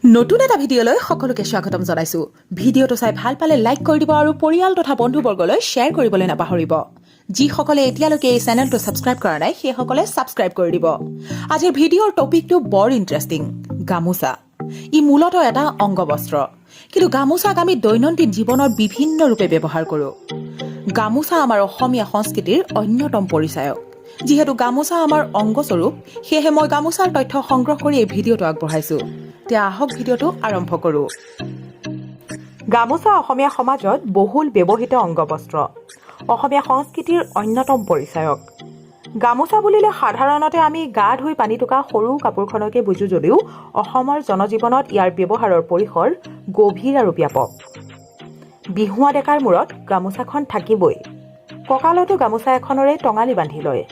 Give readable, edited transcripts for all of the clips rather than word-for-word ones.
নতুন এটা ভিডিঅ'লৈ সকলোকে স্বাগতম জনাইছো। ভিডিঅ'টো চাই ভাল পালে লাইক কৰি দিব আৰু পৰিয়াল তথা বন্ধুবৰ্গলৈ শ্বেয়াৰ কৰিবলৈ নাপাহৰিব। যিসকলে এতিয়ালৈকে এই চেনেলটো ছাবস্ক্ৰাইব কৰা নাই, সেইসকলে ছাবস্ক্ৰাইব কৰি দিব। আজিৰ ভিডিঅ'ৰ টপিকটো বৰ ইণ্টাৰেষ্টিং, গামোচা। ই মূলতঃ এটা অংগবস্ত্ৰ, কিন্তু গামোচাক আমি দৈনন্দিন জীৱনৰ বিভিন্ন ৰূপে ব্যৱহাৰ কৰোঁ। গামোচা আমাৰ অসমীয়া সংস্কৃতিৰ অন্যতম পৰিচায়ক। যিহেতু গামোচা আমাৰ অংগস্বৰূপ, সেয়েহে মই গামোচাৰ তথ্য সংগ্ৰহ কৰি এই ভিডিঅ'টো আগবঢ়াইছো। এতিয়া আহক, ভিডিঅ'টো আৰম্ভ কৰোঁ। গামোচা অসমীয়া সমাজত বহুল ব্যৱহৃত অংগবস্ত্ৰ, অসমীয়া সংস্কৃতিৰ অন্যতম পৰিচায়ক। গামোচা বুলিলে সাধাৰণতে আমি গা ধুই পানী টোকা সৰু কাপোৰখনকে বুজো যদিও অসমৰ জনজীৱনত ইয়াৰ ব্যৱহাৰৰ পৰিসৰ গভীৰ আৰু ব্যাপক। বিহুৱা ডেকাৰ মূৰত গামোচাখন থাকিবই। কঁকালতো গামোচা এখনৰে টঙালি বান্ধি লয়।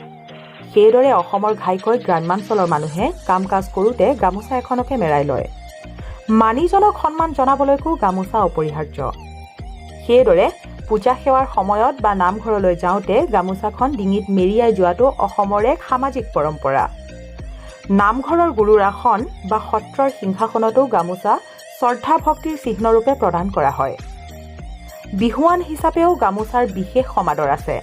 সেইদৰে অসমৰ ঘাইকৈ গ্ৰাম্যাঞ্চলৰ মানুহে কাম কাজ কৰোঁতে গামোচা এখনকে মেৰাই লয়। মানীজনক সন্মান জনাবলৈকো গামোচা অপৰিহাৰ্য। সেইদৰে পূজা সেৱাৰ সময়ত বা নামঘৰলৈ যাওঁতে গামোচাখন ডিঙিত মেৰিয়াই যোৱাটো অসমৰ এক সামাজিক পৰম্পৰা। নামঘৰৰ গুৰুৰ আসন বা সত্ৰৰ সিংহাসনতো গামোচা শ্ৰদ্ধা ভক্তিৰ চিহ্নৰূপে প্ৰদান কৰা হয়। বিহুৱান হিচাপেও গামোচাৰ বিশেষ সমাদৰ আছে।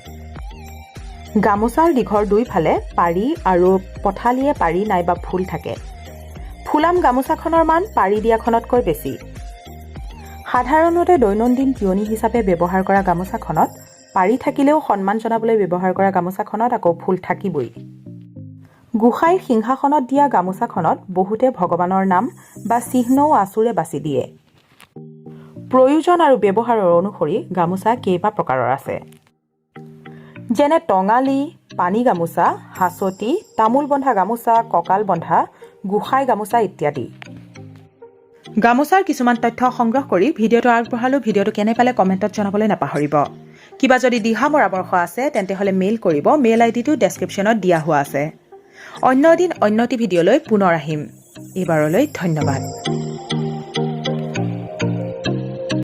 গামোচাৰ দীঘৰ দুইফালে পাৰি আৰু পথালিয়ে পাৰি নাইবা ফুল থাকে। ফুলাম গামোচাখনৰ মান পাৰি দিয়াখনতকৈ বেছি। সাধাৰণতে দৈনন্দিন তিয়নি হিচাপে ব্যৱহাৰ কৰা গামোচাখনত পাৰি থাকিলেও সন্মান জনাবলৈ ব্যৱহাৰ কৰা গামোচাখনত আকৌ ফুল থাকিবই। গোসাঁইৰ সিংহাসনত দিয়া গামোচাখনত বহুতে ভগৱানৰ নাম বা চিহ্নও আঁচোৰে বাছি দিয়ে। প্ৰয়োজন আৰু ব্যৱহাৰৰ অনুসৰি গামোচা কেইবা প্ৰকাৰৰ আছে, যেনে টঙালি, পানী গামোচা, হাঁচতি, তামোল বন্ধা গামোচা, কঁকাল বন্ধা, গোসাঁই গামোচা ইত্যাদি। গামোচাৰ কিছুমান তথ্য সংগ্ৰহ কৰি ভিডিঅ'টো আগবঢ়ালোঁ। ভিডিঅ'টো কেনে পালে কমেণ্টত জনাবলৈ নাপাহৰিব। কিবা যদি দিহা পৰামৰ্শ আছে, তেন্তে হ'লে মেইল কৰিব। মেইল আই ডিটো ডেছক্ৰিপশ্যনত দিয়া হোৱা আছে। অন্য এদিন অন্য এটি ভিডিঅ'লৈ পুনৰ আহিম। এইবাৰলৈ ধন্যবাদ।